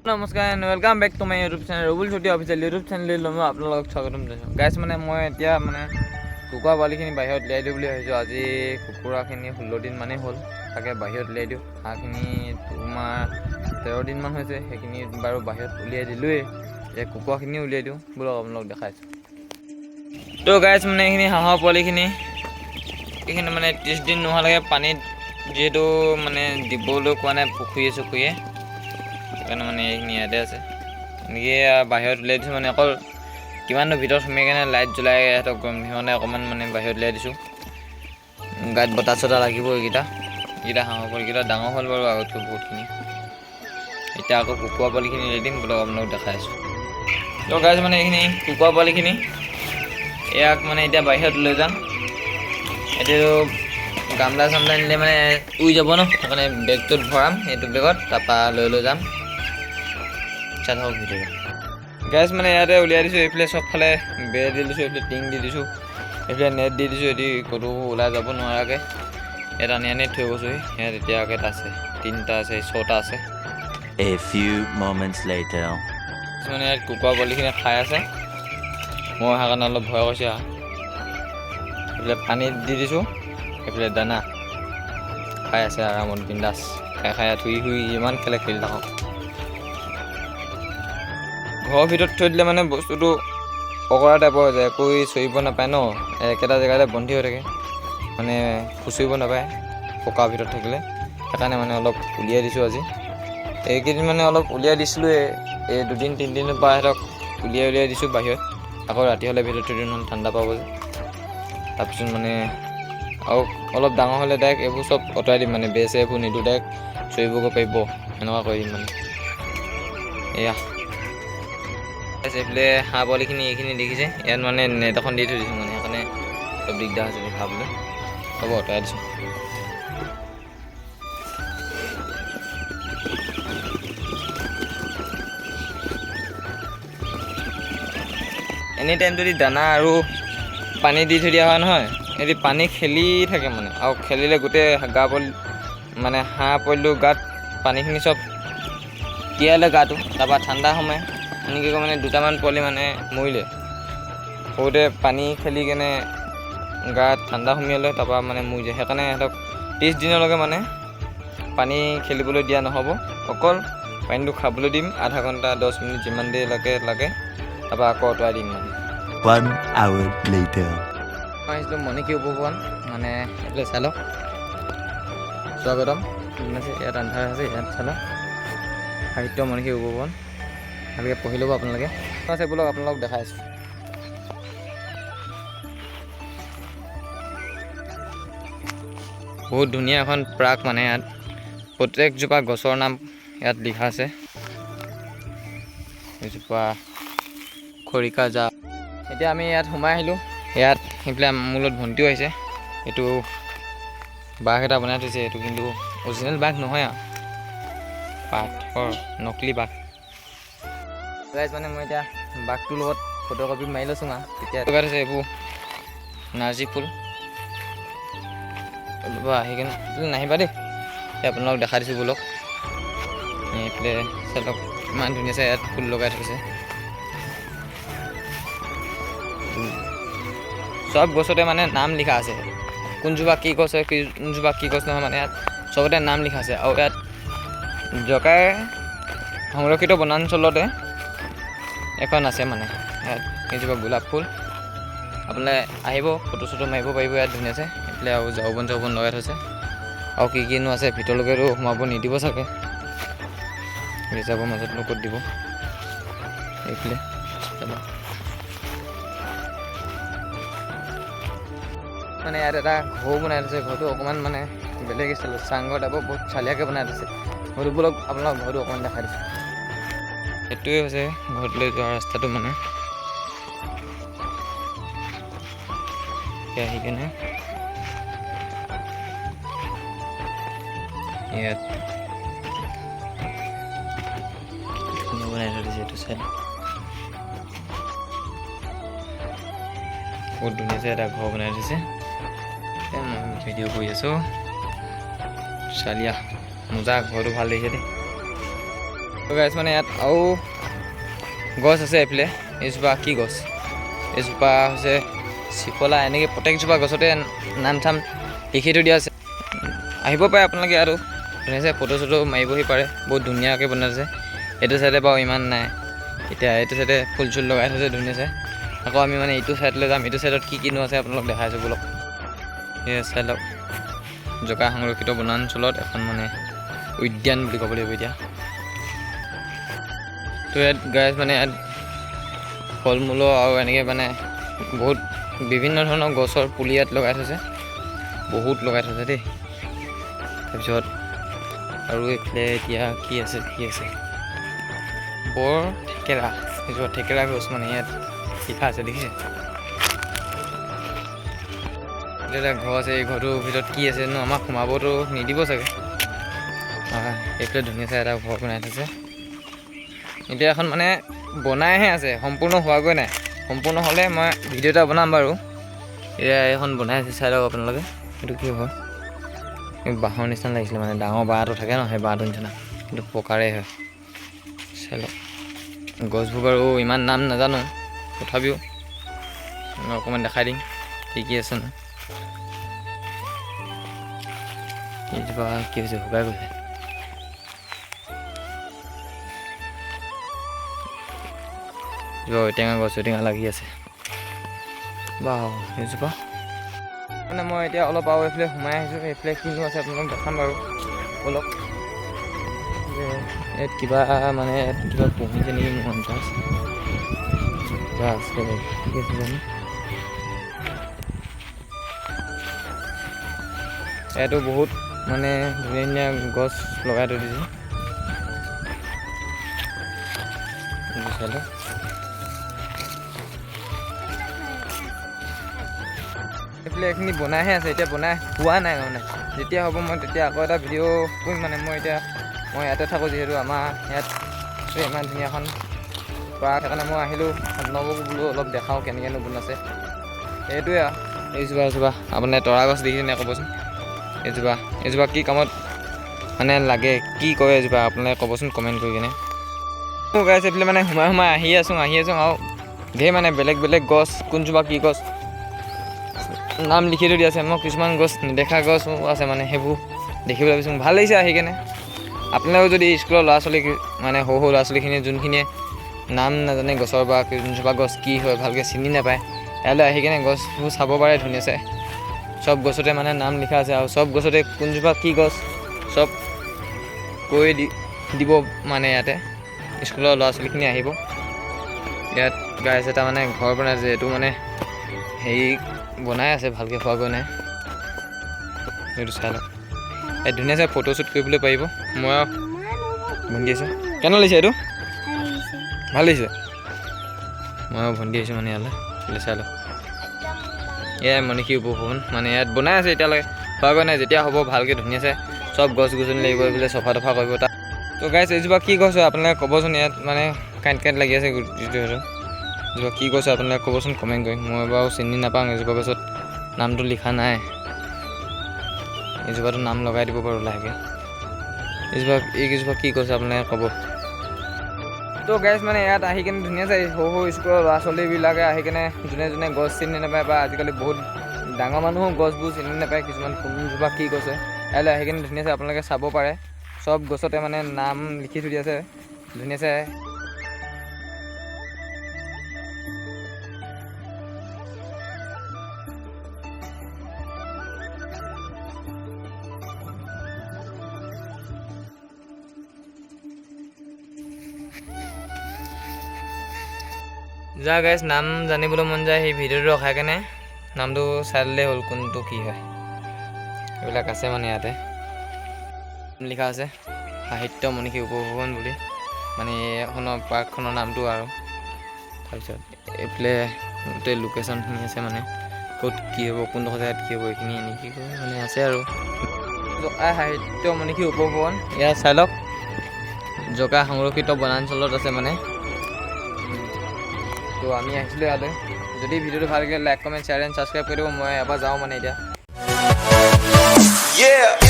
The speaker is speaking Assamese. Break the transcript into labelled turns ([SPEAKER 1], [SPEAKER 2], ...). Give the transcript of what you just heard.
[SPEAKER 1] নমস্কাৰ, welcome back to my YouTube channel, Rubul Chutia official YouTube চেনেললৈ মই আপোনালোকক স্বাগতম জনাইছোঁ। গাইছ, মানে মই এতিয়া মানে কুকুৰা পোৱালিখিনি বাহিৰত উলিয়াই দিওঁ বুলি ভাবিছোঁ। আজি কুকুৰাখিনি 16 দিন মানেই হ'ল, তাকে বাহিৰত উলিয়াই দিওঁ। হাঁহখিনি তোমাৰ 13 দিনমান হৈছে, সেইখিনি বাৰু বাহিৰত উলিয়াই দিলোঁৱেই। এতিয়া কুকুৰাখিনিও উলিয়াই দিওঁ ব'লক, আপোনালোক দেখাইছোঁ। তো গাইছ, মানে এইখিনি হাঁহৰ পোৱালিখিনি, এইখিনি মানে 30 দিন নোহোৱালৈকে পানীত যিহেতু মানে দিবলৈ কোৱা নাই পুখুৰীয়ে চুখুৰীয়ে, সেইকাৰণে মানে এইখিনি ইয়াতে আছে। এনেকৈ বাহিৰত উলিয়াই দিছোঁ। মানে অকল কিমাননো ভিতৰত সোমাই কেনে লাইট জ্বলাই সিহঁতক গৰম, সেইকাৰণে অকণমান মানে বাহিৰত উলিয়াই দিছোঁ। গাত বতাহ চতাহ লাগিব। এইকেইটা হাঁহৰ পোৱালিকেইটা ডাঙৰ হ'ল বাৰু আগতকৈ বহুতখিনি। এতিয়া আকৌ কুকুৰা পোৱালিখিনি উলিয়াই দিম ব'লক, আপোনালোক দেখাই আছোঁ। তো গাইছ, মানে এইখিনি কুকুৰা পোৱালিখিনি, ইয়াক মানে এতিয়া বাহিৰত লৈ যাম। এতিয়াতো গামলা চামলা নিলে মানে উৰি যাব ন, সেইকাৰণে বেগটোত ভৰাম, এইটো বেগত, তাৰপৰা লৈ লৈ যাম। চাই থাকক ভিডিঅ'টো। গাইছ, মানে ইয়াতে উলিয়াই দিছোঁ। এইফালে চবফালে বেৰ দি দিছোঁ, এইফালে টিং দি দিছোঁ, এইফালে নেট দি দিছোঁ, এদি ক'তো ওলাই যাব নোৱাৰাকৈ। ইয়াত আনি আনি থৈ গৈছোঁহি। ইয়াত এতিয়া কেইটা আছে? তিনিটা আছে, ছটা আছে।
[SPEAKER 2] A few moments later.
[SPEAKER 1] মানে ইয়াত কুকুৰা পোৱালিখিনি খাই আছে, মই সেইকাৰণে অলপ ভয় কৰিছোঁ আৰু। এইফালে পানী দি দিছোঁ, এইফালে দানা খাই আছে আৰামত বিন্দাছ খাই খাই ইয়াত শুই শুই ইমান খেলে, খেলি থাকক। ঘৰৰ ভিতৰত থৈ দিলে মানে বস্তুটো অকৰা টাইপৰ হৈ যায়, একো চৰিব নাপায় ন, একেটা জেগাতে বন্দী হৈ থাকে, মানে খুচৰিব নাপায় পকাৰ ভিতৰত থাকিলে। সেইকাৰণে মানে অলপ উলিয়াই দিছোঁ আজি। এইকেইদিন মানে অলপ উলিয়াই দিছিলোঁৱে, এই দুদিন তিনিদিনৰ পৰা সিহঁতক উলিয়াই উলিয়াই দিছোঁ বাহিৰত। আকৌ ৰাতি হ'লে ভিতৰত থৈ দিওঁ, নহ'লে ঠাণ্ডা পাব যে। তাৰপিছত মানে আৰু অলপ ডাঙৰ হ'লে ডাইৰেক্ট এইবোৰ চব আঁতৰাই দিম, মানে বেৰ চেৰ এইবোৰ নিদিওঁ, ডাইৰেক্ট চৰিবগৈ পাৰিব, সেনেকুৱা কৰি দিম মানে। এয়া এইফালে হাঁহ পোৱালিখিনি এইখিনি দেখিছে, ইয়াত মানে নেট এখন দি থৈ দিছোঁ, মানে সেইকাৰণে অলপ দিগদাৰ হৈছে দেখাবলৈ। হ'ব, আঁতৰাই দিছোঁ। এনি টাইম যদি দানা আৰু পানী দি থৈ দিয়া হয় নহয়, সিহঁতি পানী খেলি থাকে মানে, আৰু খেলিলে গোটেই গা পোৱালি মানে হাঁহ পোৱালিটোৰ গাত পানীখিনি চব তিয়াই লয় গাটো, তাৰপৰা ঠাণ্ডা সোমায়। এনেকৈ মানে দুটামান পোৱালি মানে মৰিলে সৰুতে, পানী খেলি কেনে গাত ঠাণ্ডা সুমিয়ালে, তাৰপৰা মানে মৰি যায়। সেইকাৰণে সিহঁতক 30 দিনলৈকে মানে পানী খেলিবলৈ দিয়া নহ'ব। অকল পানীটো খাবলৈ দিম আধা ঘণ্টা, 10 মিনিট, যিমান দেৰিলৈকে লাগে, তাৰপৰা আকৌ আঁতৰাই দিম মানে।
[SPEAKER 2] One hour later.
[SPEAKER 1] মই আহিছিলোঁ মণিকী উপবন, মানে এইফালে চাই লওক। স্বাগতম আছে। ইয়াত আন্ধাৰ আছে। ইয়াত চাই লওক, সাহিত্য মণিকী উপবন, ভালকৈ পঢ়ি ল'ব আপোনালোকে। আছে ব'লক, আপোনালোকক দেখাই আছোঁ। বহুত ধুনীয়া এখন পাৰ্ক, মানে ইয়াত প্ৰত্যেকজোপা গছৰ নাম ইয়াত লিখা আছে। এজোপা খৰিকা জা। এতিয়া আমি ইয়াত সোমাই আহিলোঁ। ইয়াত সেইফালে মোৰ লগত ভণ্টিও আহিছে। এইটো বাঘ এটা বনাই থৈছে, এইটো কিন্তু অৰিজিনেল বাঘ নহয় আৰু, পাথৰ নকলি বাঘ। গাইজ, মানে মই এতিয়া বাঘটোৰ লগত ফটো কপি মাৰি লৈছোঁ আৰু তেতিয়া লগাই থৈছে। এইবোৰ নাৰ্জী ফুল। অলপ আহি কেনে নাহিবা দেই। এতিয়া আপোনালোকক দেখাই দিছোঁ ব'লক। এইফালে চাই লওক, ইমান ধুনীয়া ইয়াত ফুল লগাই থৈছে। চব গছতে মানে নাম লিখা আছে, কোনজোপা কি গছ হয়, কোনজোপা কি গছ নহয়, মানে ইয়াত চবতে নাম লিখা আছে। আৰু ইয়াত জকাই সংৰক্ষিত বনাঞ্চলতে এখন আছে, মানে ইয়াত এইজোপা গোলাপ ফুল। আপোনালোকে আহিব, ফটো চটো মাৰিব পাৰিব ইয়াত ধুনীয়াছে। এইফালে আৰু ঝাৰু বন চাৰু বন লগাই থৈছে। আৰু কি কিনো আছে ভিতৰলৈকেতো সোমাব নিদিব চাগে, ৰিজাৰ্ভৰ মাজতনো ক'ত দিব। এইফালে চাব। মানে ইয়াত এটা ঘৰ বনাই থৈছে। ঘৰটো অকণমান মানে বেলেগ ষ্টাইলত, চাংঘৰ টাইপৰ, বহুত চালিয়াকৈ বনাই থৈছে ঘৰটো। ব'লক, আপোনালোক ঘৰটো অকণমান দেখাই দিছোঁ। এইটোৱে হৈছে ঘৰটোলৈ যোৱা ৰাস্তাটো। মানে এতিয়া আহি কেনে ইয়াত ধুনীয়া বনাই থৈ দিছে। এইটো চাইড বহুত ধুনীয়াছে এটা ঘৰ বনাই থৈছে। এতিয়া মই ভিডিঅ' কৰি আছোঁ। চালিয়া মজা, ঘৰটো ভাল দেখিছে দেই। গাইছ, মানে ইয়াত আৰু গছ আছে এইফালে। এইজোপা কি গছ? এইজোপা হৈছে চিফলা। এনেকৈ প্ৰত্যেকজোপা গছতে নাম চাম লিখি থৈ দিয়া আছে। আহিব পাৰে আপোনালোকে আৰু ধুনীয়াকৈ ফটো চটো মাৰিবহি পাৰে। বহুত ধুনীয়াকৈ বনাইছে। এইটো চাইডে বাৰু ইমান নাই। এতিয়া এইটো চাইডে ফুল চুল লগাই থৈছে ধুনীয়াছে। আকৌ আমি মানে এইটো চাইডলৈ যাম। এইটো চাইডত কি কিনো আছে আপোনালোক দেখাই আছোঁ, ব'লক। এয়া চাই লওক, জকা সংৰক্ষিত বনাঞ্চলত এখন মানে উদ্যান বুলি ক'ব লাগিব এতিয়া। তো ইয়াত গাইজ, মানে ইয়াত ফল মূলৰ আৰু এনেকৈ মানে বহুত বিভিন্ন ধৰণৰ গছৰ পুলি ইয়াত লগাই থৈছে, বহুত লগাই থৈছে দেই। তাৰপিছত আৰু এইফালে এতিয়া কি আছে, কি আছে? বৰ থেকেৰা, এজোপা থেকেৰা গছ মানে ইয়াত লিখা আছে, দেখিছে? এটা ঘৰ আছে, এই ঘৰটোৰ ভিতৰত কি আছে নো? আমাক সোমাবতো নিদিব চাগে। এইফালে ধুনীয়া চাই এটা ঘৰ বনাই থৈছে। এতিয়া এখন মানে বনাইহে আছে, সম্পূৰ্ণ হোৱাগৈ নাই। সম্পূৰ্ণ হ'লে মই ভিডিঅ' এটা বনাম বাৰু। এতিয়া এইখন বনাই আছে, চাই লওক আপোনালোকে। এইটো কি হয়? এই বাঁহৰ নিচিনা লাগিছিলে, মানে ডাঙৰ বাঁহটো থাকে ন, সেই বাঁহটোৰ নিচিনা, কিন্তু পকাৰে হয়। চাই লওক গছবোৰ। বাৰু ইমান নাম নাজানো, তথাপিও অকণমান দেখাই দিম কি কি আছে। ন এইজোপা কি হৈছে? শুকাই গৈছে। এজোপা ঔটেঙা গছ, ঔটেঙা লাগি আছে। বাহ, এইজোপা মানে মই এতিয়া অলপ আৰু এইফালে সোমাই আহিছোঁ। এইফালে কিনো আছে আপোনালোক দেখাম বাৰু অলপ। ইয়াত কিবা মানে ইয়াত কিবা পুহিছে নেকি মোৰ আন্দাজ। কিবা আছে, কি আছে জানো। ইয়াতো বহুত মানে ধুনীয়া ধুনীয়া গছ লগাই থৈ দিছে। চাই লওক। এইফালে এইখিনি বনাইহে আছে, এতিয়া বনাই হোৱা নাই। মানে যেতিয়া হ'ব মই তেতিয়া আকৌ এটা ভিডিঅ' কৰিম। মানে মই এতিয়া মই ইয়াতে থাকোঁ, যিহেতু আমাৰ ইয়াত ইমান ধুনীয়া এখন পাৰ্ক, সেইকাৰণে মই আহিলোঁ। আপোনালোককো বোলো অলপ দেখাওঁ কেনেকৈনো বনাইছে, সেইটোৱে আৰু। এইজোপা এজোপা আপোনাৰ তৰা গছ দেখিছেনে ক'বচোন। এইজোপা কি কামত মানে লাগে, কি কয় এইজোপা, আপোনালোকে ক'বচোন কমেণ্ট কৰি কিনে। গাইছ, এইফালে মানে সোমাই সোমাই আহি আছোঁ, আহি আছোঁ আৰু ধেৰ মানে বেলেগ বেলেগ গছ, কোনজোপা কি গছ নাম লিখি থৈ দিয়া আছে। মই কিছুমান গছ নেদেখা গছো আছে, মানে সেইবোৰ দেখিবলৈ পাইছোঁ। ভাল লাগিছে আহি কেনে। আপোনালোকেও যদি স্কুলৰ ল'ৰা ছোৱালী, মানে সৰু সৰু ল'ৰা ছোৱালীখিনি যোনখিনিয়ে নাম নাজানে গছৰ বা কোনজোপা গছ কি হয় ভালকৈ চিনি নাপায়, ইয়ালৈ আহি কেনে গছবোৰ চাব পাৰে ধুনীয়াছে। চব গছতে মানে নাম লিখা আছে আৰু চব গছতে কোনজোপা কি গছ চব কৈ দিব। মানে ইয়াতে স্কুলৰ ল'ৰা ছোৱালীখিনি আহিব। ইয়াত গাইছ, এটা মানে ঘৰ বনাইছে। এইটো মানে হেৰি বনাই আছে, ভালকৈ হোৱাগৈ নাই। এইটো চাই লওক। ইয়াত ধুনীয়া চাই ফটো শ্বুট কৰিবলৈ পাৰিব। মই ভণ্টি আহিছোঁ। কেনে লাগিছে এইটো? ভাল লাগিছে। মই ভণ্টি আহিছোঁ মানে ইয়ালৈ। এইফালে চাই লওক, এয়াই মনীষী উপভৱন। মানে ইয়াত বনাই আছে, এতিয়ালৈকে হোৱাগৈ নাই। যেতিয়া হ'ব ভালকৈ ধুনীয়াছে চব গছ গছনি লাগিব, এইফালে চফা তফা কৰিব তাত। তো গাইছ, এইজোপা কি গছ হয় আপোনালোকে ক'বচোন। ইয়াত মানে কাঁইট কাঁইট লাগি আছে যিটো, সেইটো এজোপা কি গছ হয় আপোনালোকে ক'বচোন কমেণ্ট কৰি। মই বাৰু চিনি নাপাওঁ, এজোপা গছত নামটো লিখা নাই। এজোপাটো নাম লগাই দিব পাৰোঁ লাহেকৈ। এইকেইজোপা কি গছ আপোনালোকে ক'ব। তো গাইছ, মানে ইয়াত আহি কেনে ধুনীয়া চাই সৰু সৰু স্কুলৰ ল'ৰা ছোৱালীবিলাকে আহি কেনে যোনে যোনে গছ চিনি নাপায় বা আজিকালি বহুত ডাঙৰ মানুহো গছবোৰ চিনি নাপায় কিছুমান, কোনজোপা কি গছ হয়, ইয়ালৈ আহি কেনে ধুনীয়া চাই আপোনালোকে চাব পাৰে। চব গছতে মানে নাম লিখি থৈ দিয়া আছে ধুনীয়া চাই। যা গাইছ, নাম জানিবলৈ মন যায় সেই ভিডিঅ'টো ৰখাই কেনে নামটো চাই ল'লেই হ'ল কোনটো কি হয়। এইবিলাক আছে, মানে ইয়াতে লিখা আছে সাহিত্য মনীষী উপভৱন বুলি, মানে এইখনৰ পাৰ্কখনৰ নামটো। আৰু তাৰপিছত এইফালে গোটেই লোকেশ্যনখিনি আছে, মানে ক'ত কি হ'ব, কোনডোখৰ জেগাত কি হ'ব, এইখিনি এনেকি মানে আছে। আৰু জকাই সাহিত্য মনীষী উপভৱন ইয়াত চাই লওক, জকা সংৰক্ষিত বনাঞ্চলত আছে মানে। তো আমি আহিছিলোঁ ইয়ালৈ। যদি ভিডিঅ'টো ভাল লাগিলে like, comment, share and subscribe কৰি দিব। মই এবাৰ যাওঁ মানে এতিয়া।
[SPEAKER 2] Yeah.